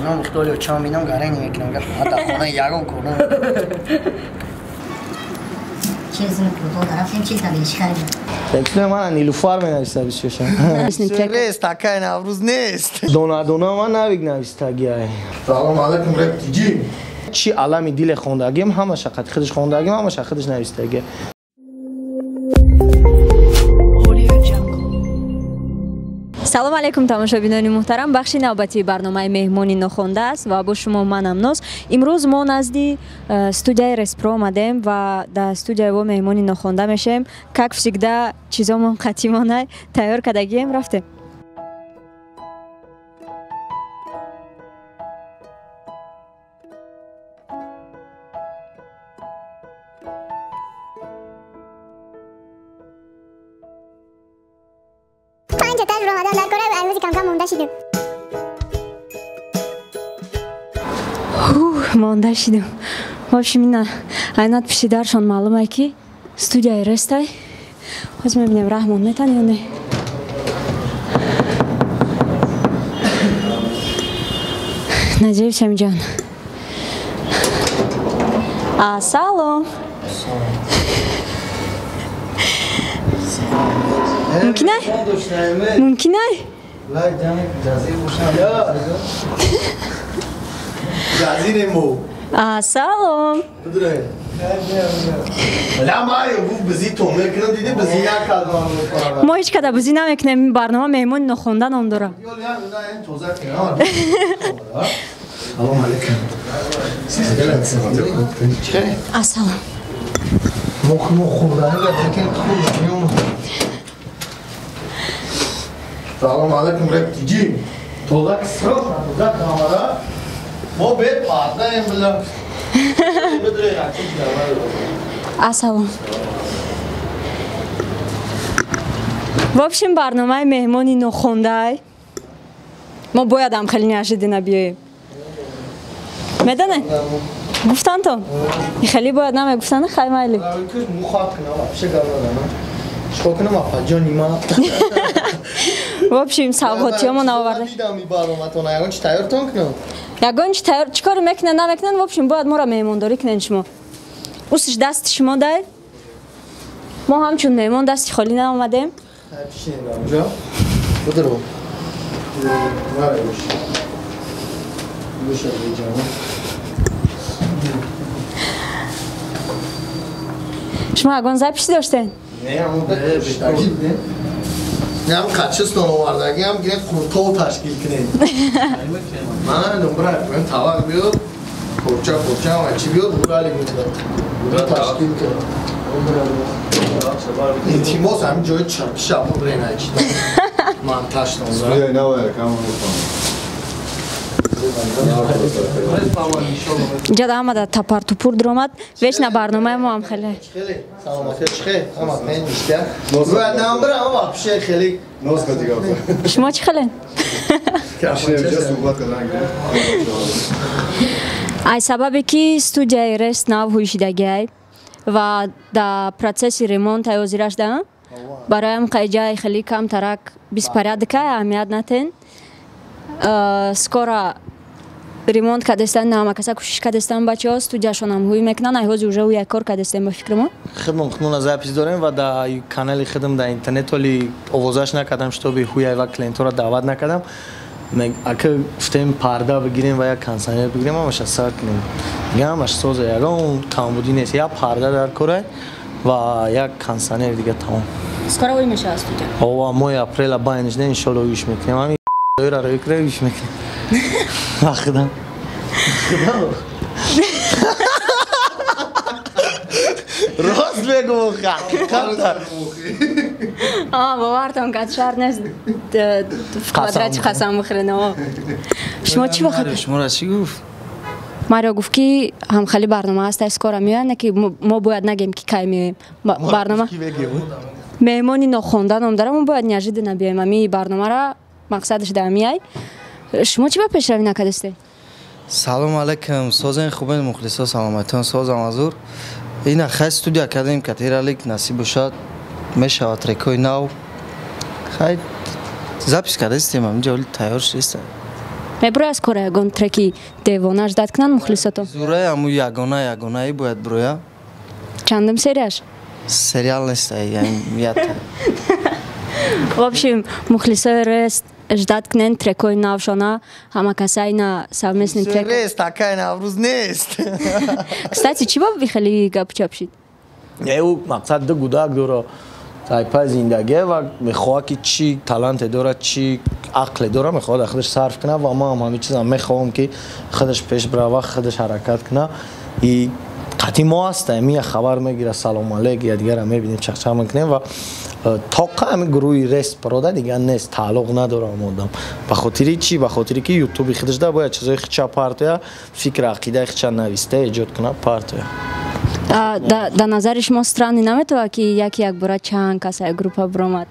Оно миқдори чам бинам гарани мекунам, гап ҳатто хона ягон корам. Чизни пуло дарафтем, чиз набиниш харидем. Текстуи ман Нилуфар менависа бисёшам. Рест такай Наврӯз нест. Дона дона ман навик навистагиай. Салом алейкум реп тиҷи. Чи алами диле хондагим, ҳамаша қад худаш хондагим, ҳамаша худаш навистагиай. Салом алейкум тамошобинони муҳтарам. Бахши навбатии барномаи меҳмони нохонда аст ва бо шумо манам Ноз. Имрӯз мо назди студияи Респро омадем ва дар студияи во меҳмони нохонда мешавем. Как всегда чизомон қатимона тайёр кардагием, рафтем. Монда шидем. В общем, ина айнат пишидаршон маълум ай ки студияи Рестай. Ҳоз мебинем раҳмон метан ё не. Надеюсь, амиҷон. Ассалом. Мумкин ай? Мумкин ай? Салом. Мо ҳеҷ када бузӣ намекунем. Ин барнома меҳмони нохонда ном дорад. Ассалом. Салом алейкум реп тиҷи. Тозак сирош, тозак камара. Мо бе пардаем била. Ассалом. В общем, барномаи меҳмони нохондай. Мо бояд ҳам хеле неожиданно биёем. Медонед? Гуфтантон? Хеле бояд намегуфтанд, хай майли. Чикор кунам апаҷони ма? В общем, савғотиёмон оварда. Дидам ин барноматон, ягон чи тайёртон кунам? Ягон чи тайёр, чӣ кор мекунанд, намекунанд, в общем, бояд моро меҳмондорӣ кунед шумо. Усиш дасти шумо дай. Мо ҳамчун меҳмон дасти холӣ наомадем. Пишинем онҷо. Будро. Шумо ягон запись доштед? Не, не, ҳам качествон овардагиам, гирем қуртов ташкил кунем. Ман намедонам, бира, тавақ биёд, порча порча ва чи биёд, бурали мекунад. Бура ташкил кунем. Илтимос, ҳамин ҷои чаркиша бубрен ай чи. Ман таштон. Инҷа ҳамада тапартупур дуромад. Вечно барномаи мо ҳам хеле. Шумо чӣ хеле? Ай сабабе ки студияи Рест нав ҳуйшидагиай ва дар процесси ремонт ай ҳозира шуда, бароям қайҷаи хеле камтарак беспорядка, аҳамият натен. Скоро ремонт кардестан, ҳамакаса кӯшиш кардестан бачаҳо, студияшонам ҳуй мекунанд. Ай ҳозир уже ҳуй кор кардестем ба фикри мо. Худмон худмона запись дорем ва дар канали худам дар интернет ҳоли овозаш накардам, шитоби ҳуяй ва клиентҳоро даъват накардам. Ака гуфтем парда бигирем ва як кондиционер бигирем, ҳамаша сар кунем. Дига ҳамаш соза, ягон камбудӣ нест. Як парда дар корай ва як кондиционер, дига тамом. Скоро ҳуй мешавад студия? Ова, моҳи апрела байниш не, иншолло ҳуйш мекунем. Ҳамин ра рӯй кунем, ҳуйш мекунем. Вақидам. Рост мегӯм, ҳақиқат. Бовартон кард, шаҳр нест квадрати қасам бихӯрен. Шумо чӣ вақт? Шуморо чӣ гуфт? Маро гуфт ки ҳамхели барнома ҳаст, ай скоро меояд, не ки мо бояд нагем ки кай меоем. Барнома меҳмони нохонда ном дорад, мо бояд неожиданно биёем. Ами барномаро мақсадаш дар миай. Шумо чӣ ба пешравӣ накардастед? Салом алейкум, созен хубен мухлисо, саломатон, созам азур. Ина хай студия кардем, катиралик насиб бошад, мешавад трекҳои нав. Хай запись кардастем, ҳаминҷо тайёр шудааст. Меброя аз кора ягон треки девона ждать кунанд мухлисото? Зурай аму ягона ягонаи бояд броя. Чандум серияш? Сериал нест, ята. В общем, мухлисои Рест ждать кунен трекои навшона, ҳама касай на совместный трек. Рест такай Наврӯз нест. Кстати, чӣ ба хеле гап чап шид? Не, ӯ мақсад ду гудак дора. Тайпа зиндагие ва мехоҳад ки чӣ таланте дорад, чӣ ақле дорад, мехоҳад худаш сарф кунад ва ман ҳам ҳамин чизам мехоҳам ки худаш пеш бирава, худаш ҳаракат кунад. И қатъи мо ҳастем, мия хабар мегирад, салом алейк, я дигара мебинем, чақчақ мекунем ва тоқа ҳамин гурӯҳи Рест Прода дигар нест, тааллуқ надорам одам. Ба хотири чӣ? Ба хотири ки ютуби худаш да бояд чизои хича партоя, фикр ақидаи хича нависта эҷод кунад партоя. Да назари шумо странный наметавад ки яки якбора чанд кас як группа биромад?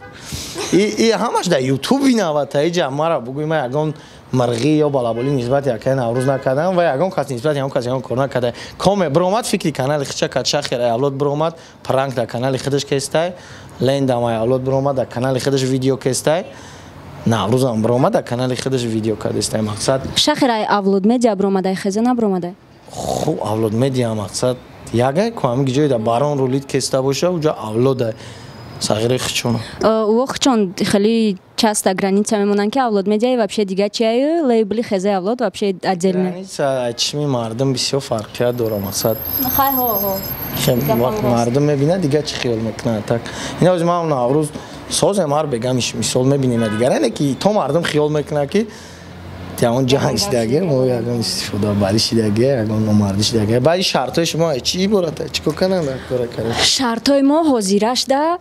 И ҳамаш дар ютуб винавата. Иҷа мара бугӯй, ман ягон мирғӣ ё балаболӣ нисбати якаи Наврӯз накардам ва ягон кас нисбати ягон кас ягон кор накарда. Коме биромад, фикри канали хича кад, шахер авлод биромад, пранк дар канали худаш кестай, лендамай авлод биромад, дар канали худаш видео кестай, Наврӯзам биромад, дар канали худаш видео кардестай. Мақсад Шахерай Авлод Медиа биромадай, хеза набиромадай? Хуб, Авлод Медиа мақсад ягай ку ҳамин ҷое дар барон рулит кеста боша, уҷа авлода сағири хичона. Ӯ хичон хеле часто граница мемонанд ки Авлод Медиа вообще дига чияю, лейбли хезаи Авлод вообще отдельно. Граница чишми мардум бисёр фарқият дора мақсад. Хай, ҳо, ҳо. Вақт мардум мебинад, дигар чӣ хиёл мекунад. Так ина ози ман Наврӯз созем, ҳар бегам мисол мебинем, дигар ине ки то мардум хиёл мекунад ки ягон ҷанг шидаге, мо ягон истифодабарӣ шидаге, ягон номардӣ шидаге. Баъди шартҳои шумо чӣ иборат? Чӣ кор кардан дар кора кардан? Шартҳои мо ҳозирашда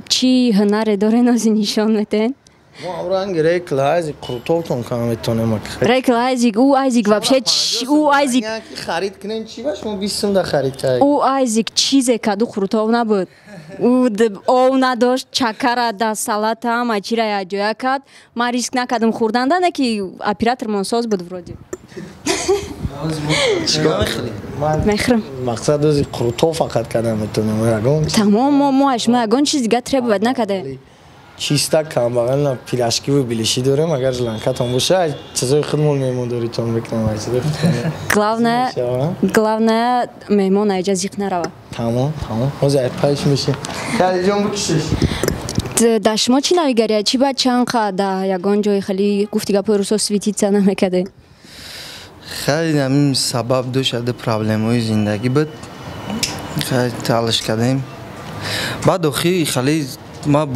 чӣ ҳунаре дорен, ози нишон метен? Мо амранги рекл айзик қурутовтон кама метонем. Рекл айзик, ӯ айзик вообще ӯ айзик харид кунем чӣ ба шумо 20 сум да харид кард. Ӯ айзик чизе каду қурутов набуд. Ӯ ов надошт, чакара да салата ҳама чира якҷоя кард. Ман риск накардам хӯрданда, не ки оператормон соз буд вроде. Мехӯрам. Мақсад ози қурутов фақат кардан метонем, ягон. Тамом, мо аз шумо ягон чиз дига требовать накардаем. Чиста камбағал пирашкиву билишӣ дорем, агар желанкатон боша, чизои худмон меҳмондоритон мекунем. Главное, главное, меҳмон айҷа зиқ нарава. Тамом, тамом. Ҳозир айпайш мешем. Ҷон бикушиш. Да шумо чӣ навигария? Чӣ ба чанқа да ягон ҷои хеле гуфти гапои русо светиться намекарде? Хеле ҳамин сабаб дошт, ада проблемаҳои зиндагӣ буд. Хеле талаш кардем. Баъд охи хеле ма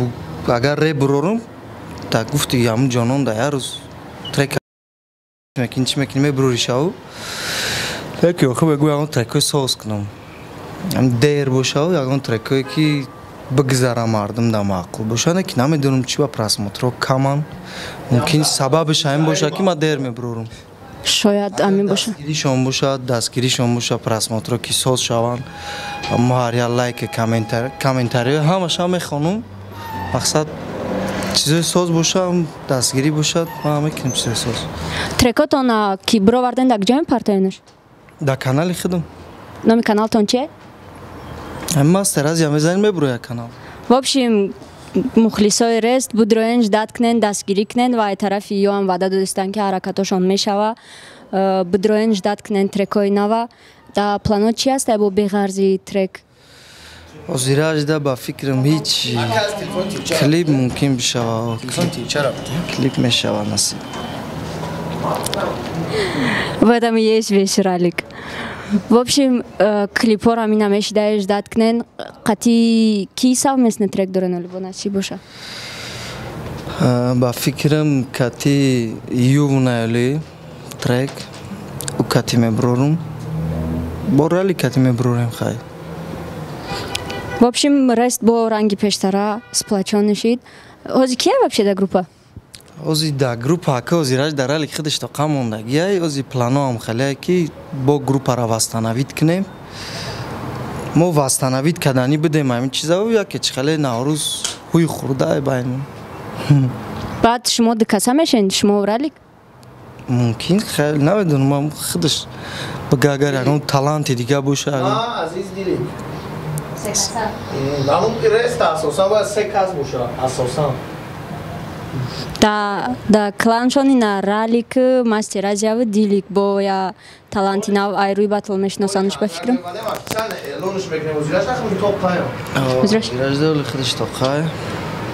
агар ре бурорум, та гуфти ҳамун ҷонон да як рӯз трек мекунӣ, чӣ мекунӣ, мебурори шаву. Яке охи мегӯ ягон трекҳои соз кунам. Ҳам дер бошаву ягон трекҳое ки бигзара мардум да маъқул боша, не ки намедонам чӣ ба просмотрҳо каманд. Мумкин сабабаш ҳамин бошад ки ман дер мебурорум. Шояд ҳамин бошад. Дастгиришон бошад, дастгиришон бошад, просмотрҳо ки соз шаванд. Мо ҳар як лайк, комментариҳо ҳамаша мехонум. Мақсад чизои соз боша, дастгирӣ бошад, ма мекунем чизои соз. Трекотон ки бироварден, дар куҷо мепартоенаш? Дар канали худам. Номи каналтон чие? Ҳамин Мастер Азия мезанем, мебурояд канал. В общем, мухлисои Рест будроен, ждать кунен, дастгирӣ кунен ва ай тарафи ёам ваъда додистанд ки ҳаракатошон мешава. Будроен, ждать кунен трекҳои нава. Да планот чи аст бо беғарзи трек? Ҳозиражда ба фикрам ҳеҷ, клип мумкин бишава. Клип мешава насиб. В этом и есть весь ралик. В общем, клипҳоро ҳамин намешида ждать кунен. Қатъи ки совместный трек дорен оли бо насиб боша? Ба фикрам кати ювнаели трек ӯ кати мебурорум. Бо рали кати мебурорем хай. В общем, Рест бо ранги пештара сплочён шид. Ҳозир кия вообще да группа? Ози да группа ака озираш дар рали худаш тоқа мондагиай, ози планоам хеле ки бо группаро восстановить кунем. Мо восстановить кардани будем ҳамин чизао, яке чи хеле Наврӯз ҳуй хӯрда байнмон. Баъд шумо ду каса мешен, шумо ралик? Мумкин, хеле намедонам, ман худаш бага агар ягон таланти дига боша. Азиз дили. Се каса. Ҳамун Рест асосан бояд се кас боша, асосан. Да кланшони на Ралик, Мастер Азияву Дилик бо я таланти нав айрӯи батл мешиносанш ба фикрам.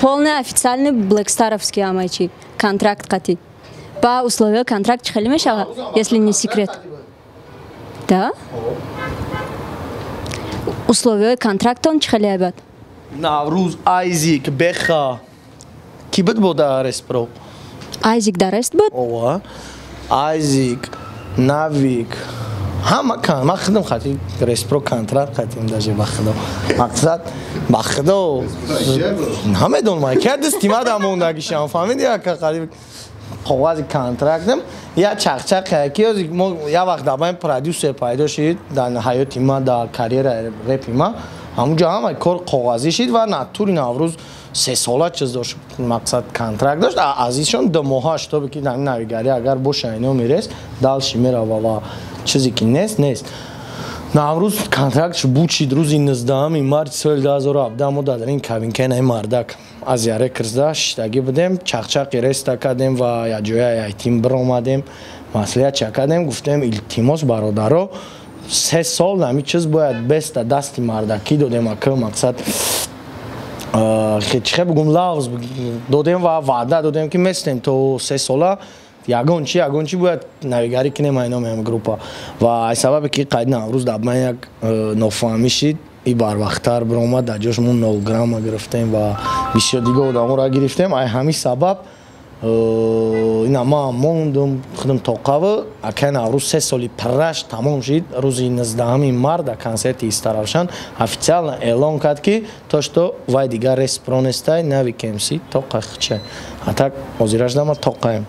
Полный официальный блэкстаровский амайчи контракт қати. Ба условия контракт чӣ хеле мешавад, если не секрет? Да? Условияи контрактон чӣ хеле айбад? Наврӯз, Айзик, Беха. Ки буд бо дар Респро? Айзик дар Рест буд? Ова. Айзик, Навик. Ҳама кан, ман худам хати Респро контракт хатим даже ба худо. Мақсад ба худо. Намедонам, ки дасти ма да мондагишам, фаҳмиди ака қариб қоғази контрактам. Я чақчақ ки мо я вақт дар байн продюсер пайдо шид дар ҳаёти ма, дар карьера репи ма. Ҳамунҷо ҳама кор қоғазӣ шид ва натури Наврӯз 3 сола чиз дошт, мақсад контракт дошт. Азизшон 2 моҳа штобе ки дар навигарӣ агар боша ино мерес, далши мерава ва чизе ки нест, нест. Наврӯз контрактш буд шид рӯзи 19 марти соли 2017 мо дар ин кабинкаи наи мардак Азия Рекордсда шиштагӣ будем, чақчақи реста кардем ва якҷоя айтим биромадем, маслиҳат ча кардем, гуфтем илтимос бародаро, 3 сол ҳамин чиз бояд беста дасти мардакӣ додем, ака мақсад чихе бугум лавз додем ва ваъда додем ки местем то 3 сола ягон чи бояд навигарӣ кунем ай номи ҳам группа. Ва ай сабабе ки қайд Наврӯз дар ман як нофаҳмӣ шид, и барвақттар биромад, дар ҷош мо 0 грамма гирифтем ва бисёр дига одаморо гирифтем. Ай ҳамин сабаб ина ман мондум худам тоқава. Акай Наврӯз 3 соли пирраш тамом шид. Рӯзи 19 март дар консерти Истаравшан официально эълон кард ки то что вай дигар Респро нестай, Навик МС тоқа хча. А так ҳозираш дама тоқаем.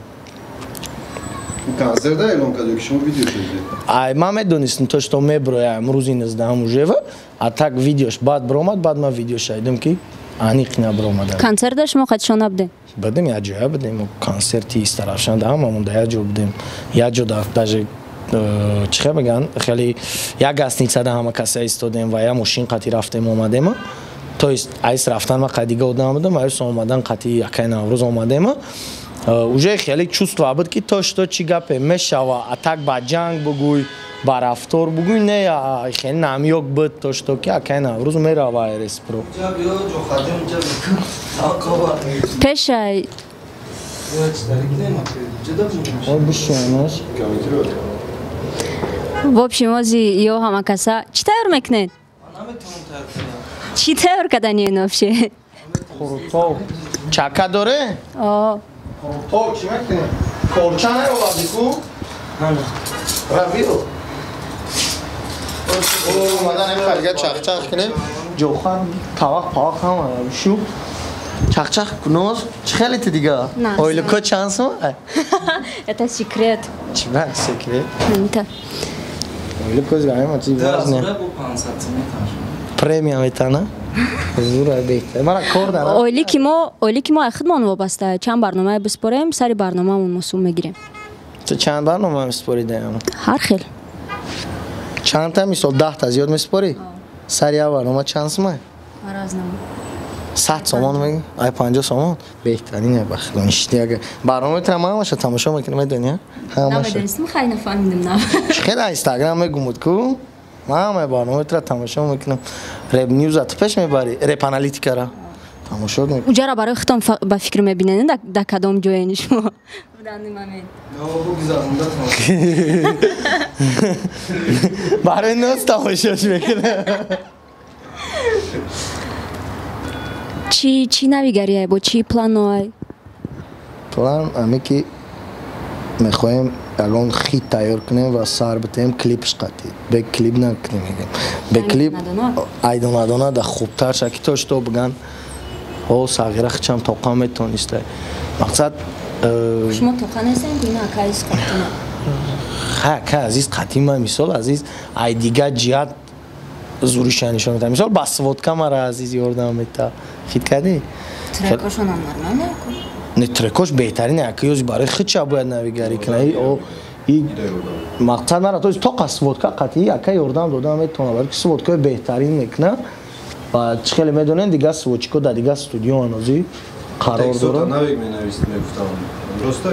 Концерт эълон кард ё ки шумо видео шудед? Ай ман медонистам то что меброям рӯзи 19 ужева, а так видеош баъд биромад, баъд ман видео шайдам ки аниқ набиромада. Концерта шумо қачон набудем? Будем, як ҷоя будем, консерти Истаравшан да ҳамамон да як ҷо будем. Як ҷо да даже чихе мегӯянд, хеле як гостиница да ҳама каса истодем ва як мошин қати рафтем омадем. То есть айс рафтан ма қай дига одам будам, айс омадан қати акай Наврӯз омадем. Уже хеле чувство буд ки то что чӣ гапе мешава, а так ба ҷанг бугӯй, ба рафтор бугӯй, не, хеле намёк буд то что ки акай Наврӯз мерава Респро. Пешай в общем, ози ё ҳама каса чӣ тайёр мекунед? Чӣ тайёр кардани ин вообще? Қурутоб. Чака доре? О. Қурутоб чӣ мекунед? Корча наоварди ку? Равио. Омадан ин фарга чақчақ кунем. Ҷохан тавақ павақ ҳама шу. Чақчақ куноз чӣ хеле ти дига? Ойлико чанд сум? Это секрет. Чӣ ба секрет? Это. Ойлико згаем чи важне. Премия метана? Зура беҳтар. Мара кор дара. Ойлики мо аз худмон вобаста. Чанд барномае биспорем, сари барномаамон мо сум мегирем. Ту чанд барнома меспоридаям? Ҳар хел. Чанд та мисол 10 та зиёд меспорӣ? Сари як барнома чанд сумай? По-разному. 100 сомон мегӣ? Ай 50 сомон? Беҳтарин ба худо ништи агар. Барномаи тра ман ҳамаша тамошо мекунам, медонӣ? Ҳамаша. Намедонистам, хай нафаҳмидам на. Чӣ хеле Инстаграм мегумуд ку? Ман ҳамаи барномаи тра тамошо мекунам. Реп Ньюза ту пеш мебарӣ, реп аналитикара тамошо мекунам. Уҷара барои худтон ба фикр мебинед, дар кадом ҷоени шумо? В данный момент. Барои нос тамошош мекунам. Чӣ навигарие бо чӣ планое? План аме ки мехоҳем ягон хит тайёр кунем ва сар битем клипш қатӣ. Бе клип накунем мегем. Бе клип айдонадона да хубтар ша ки то что биган о сағира хичам тоқа метониста. Мақсад шумо тоқа нестен ина акаиз қатима. Ха, ка азиз қатима мисол азиз ай дига ҷиҳат зуриша нишон медиҳад. Мисол ба сводка мара азиз ёрдам мета. Хит кардӣ? Трекошонам нормально? Не, трекош беҳтарин ака ёзи барои хича бояд навигарӣ кунад. И мақсад мара то тоқа сводка қатӣ ака ёрдам дода метавонад, барои ки сводкаи беҳтарин мекунад. Ва чӣ хеле медонем, дигар сводчико дар дигар студио анозӣ Қарор дорам. Навик менавист мегуфтам. Дуруст?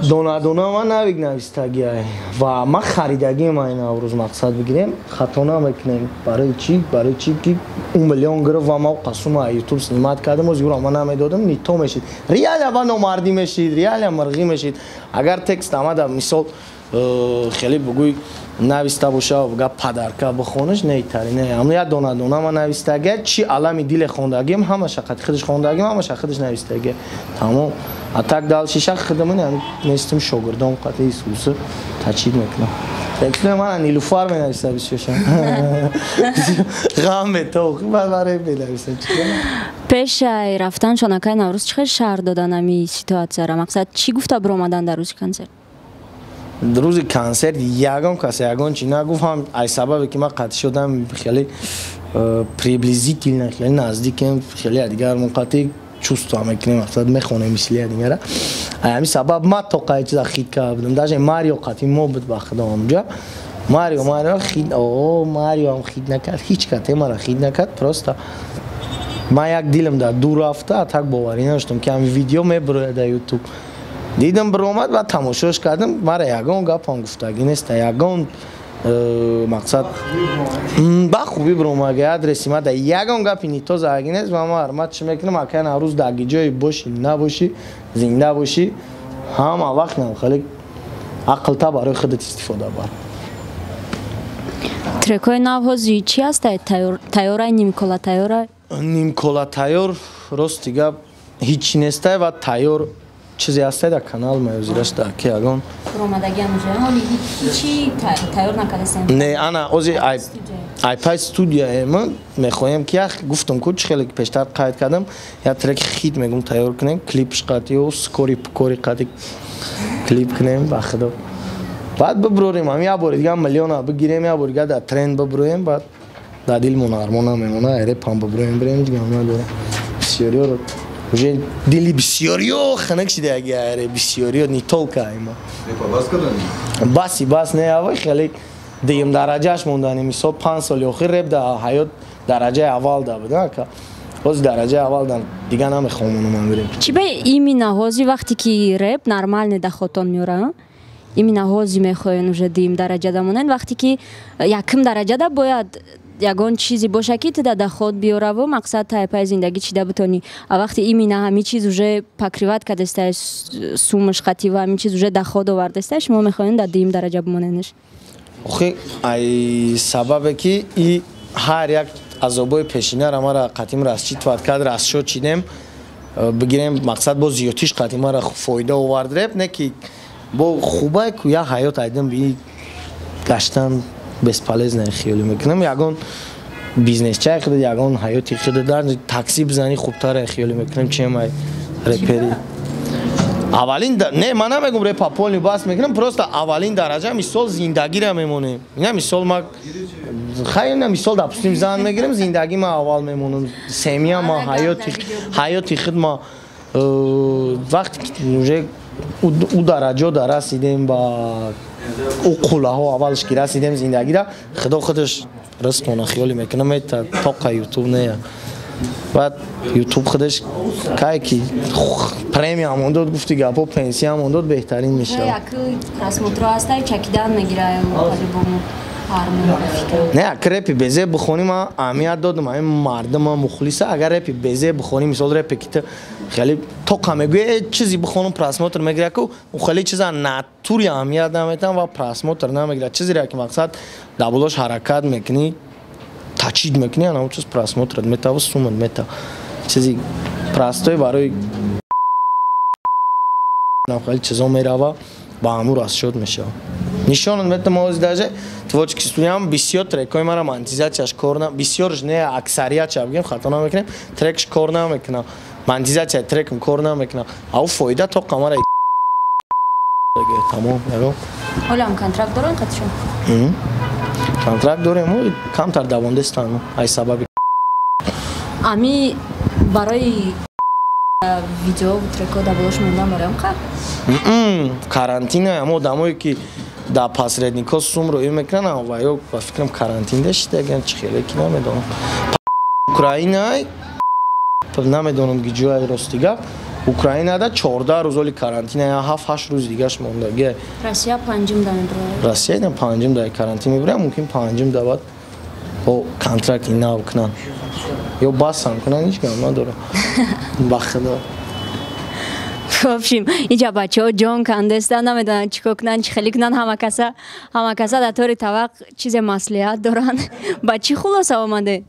Дона-дона ман навик навистагиай ва ман харидагиам ай Наврӯз мақсад бигирем, хато намекунем. Барои чӣ? Барои чӣ ки 1 миллион гирифт ва ман қасума YouTube снимать кардам, оз юра ман намедодам, нито мешид. Реально ва номардӣ мешид, реально мирғӣ мешид. Агар текст омада мисол хеле бугӯй нависта боша ва падарка бихонаш, не итари не. Ҳамн як дона-дона ман навистагиай, чӣ алами диле хондагиам, ҳамаша қати худаш хондагиам, ҳамаша худаш навистагиай. Тамом. А так дальше шах хидмат нестим шогирдон қати Исуси тачид мекунам. Текстҳои ман Нилуфар менависа бисёршам. Ғам метох, барои менависам. Пешай рафтан шонакай Наврӯз чӣ хел шарҳ додан ҳами ситуатсияра? Мақсад чӣ гуфта биромадан дар рӯзи консерт? Рӯзи консерт ягон кас ягон чӣ нагуфт, ҳам ай сабабе ки ман қатъ шудам хеле приблизительно хеле наздикем, хеле дигар мунқатӣ чувство мекунем, мақсад мехонем мисли дигара. Ҳамин сабаб ман то қай чиза хит карда будам. Даже Марио қатъи мо буд ба худо онҷа. Марио хит, о Марио ҳам хит накард, ҳеҷ кате мара хит накард, просто ман як дилам дар дур рафта, так боварӣ надоштам ки ҳамин видео мебирояд дар YouTube. Дидам биромад ва тамошош кардам, мара ягон гапам гуфтагӣ нест, ягон мақсад ба хубӣ биромад, адреси ма да ягон гапи нито загаги нест ва ман ҳурмат чӣ мекунам, акай Наврӯз дар ҷое бошӣ набошӣ, зинда бошӣ, ҳама вақт нам хеле ақлта барои худат истифода бар. Трекҳои нав ҳозир чӣ ҳастад? Тайёрай, нимкола тайёрай? Нимкола тайёр, рости гап ҳеҷ нестай ва тайёр чизе ҳастай дар канал маёзираш дар ки ягон омадагиам уже ҳоли ҳичи тайёр накардастем. Не, ана ози айпай студияем мехоҳем ки як гуфтам ку чӣ хеле пештар қайд кардам, як трек хит мегум тайёр кунем, клипш қатӣ скори пукори қатӣ клип кунем ба худо. Баъд биброрем, ҳам як бори дига миллиона бигирем, як бори дига дар тренд биброем, баъд дар дилмон армон намемона, репам биброем, бирем, ҳеҷ гап надорем. Бисёриёро уже дили бисёриё ханак шида, аре бисёриё не только айма. Баси бас не, авай хеле дуюм дараҷааш мондани. Мисол 5 соли охир реп дар ҳаёт дараҷаи аввал да буд, ака. Ҳозир дараҷаи аввал да дига намехоҳам ман бирем. Чӣ ба именно ҳозир вақте ки реп нормальный доходтон меора, именно ҳозир мехоҳен уже дуюм дараҷада монен, вақте ки якум дараҷада бояд ягон чизе боша ки ту да доход биёраву мақсад тайпаи зиндагӣ чида бутонӣ. А вақте именно ҳамин чиз уже покрывать кардастай суммаш қатӣ ва ҳамин чиз уже доход овардастай, шумо мехоҳед дар дуюм дараҷа бимоненаш. Охи ай сабабе ки и ҳар як азобои пешинара мара қатим расчитват кард, расшод чидем, бигирем мақсад бо зиёдтиш қатим мара фоида овард реп, не ки бо хубай ку як ҳаёт айдам би гаштан бесполезно хиёлӣ мекунам. Ягон бизнесчаи худа, ягон ҳаёти худа дар такси бизанӣ хубтар хиёлӣ мекунам, чем ай репери. Аввалин не, ман намегум репа полный бас мекунам, просто аввалин дараҷа мисол зиндагиро мемонем. Ина мисол ма хай ина мисол допустим зан мегирем, зиндагӣ ма аввал мемонам, семья ма, ҳаёти худ ма вақте ки уже у дараҷо да расидем ба у қуллаҳо аввалш ки расидем зиндагида, худо худаш ризқона хиёлӣ мекунам, мета тоқа ютуб не. Баъд ютуб худаш кай ки премия мон дод, гуфти гапо пенсия мон дод, беҳтарин мешавад. Просмотро ҳастай чакидан мегирай по-любому. Не, агар репи безе бихонӣ, ман аҳамият додам ҳамин мардума мухлиса. Агар репи безе бихонӣ, мисол репе ки ту хеле тоқа мегӯӣ, чизе бихонам просмотр мегирад ку, ӯ хеле чиза натури аҳамият наметам ва просмотр намегирад. Чизеро ки мақсад дар болош ҳаракат мекунӣ, тачид мекунӣ, ана он чиз просмотрат метава, сумат мета. Чизи простой барои хеле чизо мерава, ба ҳамун расчёт мешавад. Нишонат метам ҳозир даже творческий студиям бисёр трекҳои мара монетизатсияш кор на, бисёрш не, аксариятша бигем, хато намекунем, трекш кор намекунам, монетизатсияи трекм кор намекунам, а ӯ фоида то қамара тамом. Ягон ҳолам контракт дорем қатишон? Контракт дорем, камтар давондестан ай сабаби ами барои видео трекҳо дар болош мондан бароям қа карантина. Ҳама одамое ки дар посредникҳо сум роӣ мекунанд, ва ё ба фикрам карантин дашидаган, чӣ хеле ки намедонам. Украина Намедонам ки ҷои рости гап. Украинада 14 рӯз оли карантин, 7-8 рӯз дигаш мондаги. Россия 5-м да мебурад. Россия 5-м да карантин мебурад, мумкин 5-м да баъд бо контракти нав кунанд. Ё басам кунанд, ҳеҷ гап надорам. Ба худо. В общем, иҷа бачаҳо ҷон кандеста, намедонанд чӣ кор кунанд, чӣ хеле кунанд, ҳама каса дар тори тавақ чизе маслиҳат доранд. Ба чӣ хулоса омадед?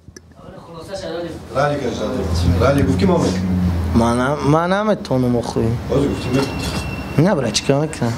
Рали гуфт ки мо мекунем. Ман наметонам охӯ. Ҳозир гуфтӣ мекунем. Не, бра, чӣ кор мекунам?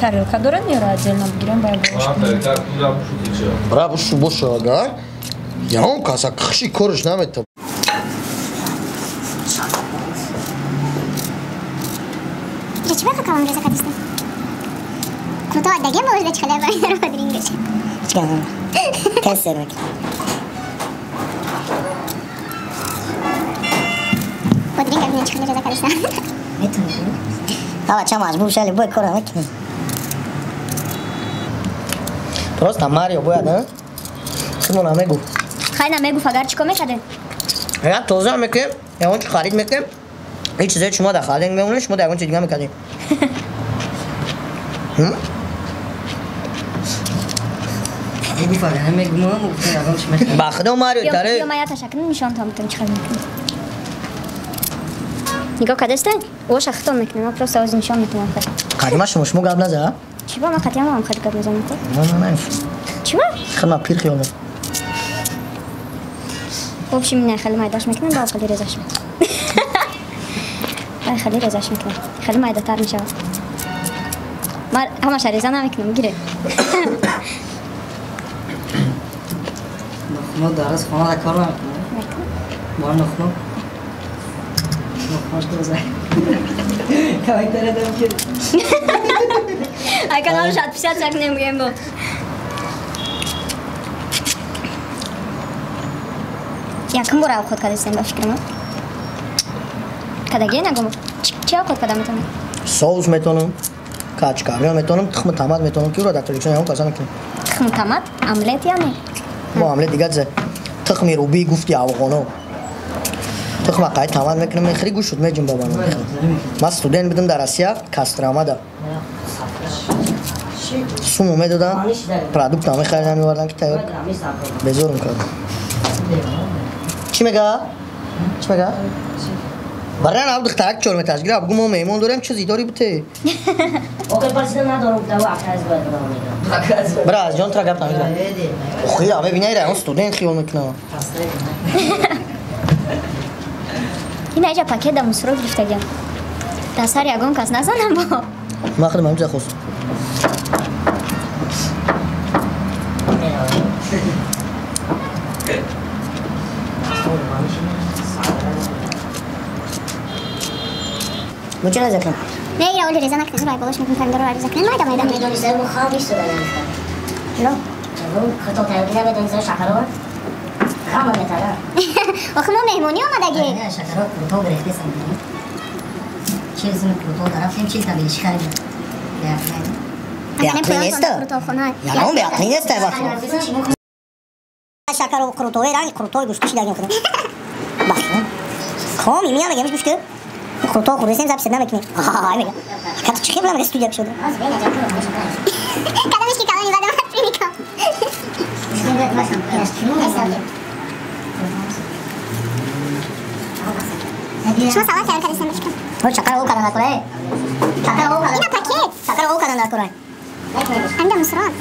Тарелка дорад ё отдельно бигирем баъд Бра бушу боша агар. Ягон каса хиши кориш намета. Чӣ бақа калон реза кадистем? Круто адаге можда чӣ хеле байдар бодринг. Чӣ касер мекунам. Бодринг абин чӣ хеле реза кадистем. Метавонӣ. Ава ча маҷбур шали бой кора мекунӣ. Просто Марио бояд, а? Худмо намегуфт. Хай намегуфт, агар чӣ кор мекардем? Агар тоза мекунем, ягон чӣ харид мекунем, ҳеҷ чизе шумо дар халдинг мемонед, шумо дар ягон чиз дига мекардем. Ба худо Марио таре. Ё ман я ташаккур нишон там чӣ харид мекунем. Нигоҳ кардастен? Оша хитон мекунем, ман просто оз нишон метавонам. Қадима шумо гап наза, а? Чӣ ба ман қатъиян ман хеле гап мезанам ку? Не, не, не. Чӣ ба? Хел ман пир хиёл мекунам. В общем, не хеле майдаш мекунам, ба хеле резаш мекунам. Ба хеле резаш мекунам. Хеле майдатар мешавад. Ман ҳамаша реза намекунам, гире. Нохуно дараз хона кор намекунам. Мекунам. Бо нохуно. Нохунош доза. Комментария дам ки. Ай каналаш отписаться кунем гӯем бо. Якум бор авқот кардастем ба фикри ман. Кадагие нагум. Чӣ авқот карда метавонем? Соус метавонам, качкабиё метавонам, тухми тамат метавонам, ки ӯро дар Тоҷикистон ягон каса мекунам. Тухми тамат? Омлет яъне? Мо омлет дигар чизе. Тухми рубӣ гуфти афғоно. Тухма қай тамат мекунам, мехӯри гӯшт меҷунбабам. Ман студент будам дар Россия, Костромада. Суму медодам, продукт мехаридам, мевардам ки тайёр. Безорум кардам. Чӣ мега? Чӣ мега? Баран ав духтарак чор меташ гира, бугу мо меҳмон дорем, чизи дори буте. Охе парсида надорам, дава аказ бояд бирам. Бра, аз ҷон тра гап намезанам. Охи, аме бинай ра, он студент хиёл мекунам. Ин аҷа пакет да мусро гирифтагиам. Дар сари ягон кас назанам бо. Ман худам ҳамҷа хост. Мо чӣ реза кунем? Не, ира оли реза накунем, рай болош мекунем, помидорро реза кунем, майда майда. Медонӣ зебо хам истода намехоҳам. Чаро? Чаро? Хато тайёрӣ намедонӣ зебо шакаро? Хам метара. Охи мо меҳмонӣ омадагӣ. Не, шакаро куртол гирифтесам. Чизми куртол дарафтем, чиз табилиши харидем. Беақлӣ неста? Ягон беақлӣ неста вақт. Шакаро куртове ранги куртои гӯшти шидагим кунем. Бахт. Хом имия мегем гӯшт ки куртол хӯрдесем запись намекунем. Ай мега. Кат чӣ хебла мега студия шуда. Кадомиш ки калони бадам примикам. Шумо салат тайёр кардесем ба фикрам. Шакаро ӯ карда накунай. кардан дар корай? Анда мусрон.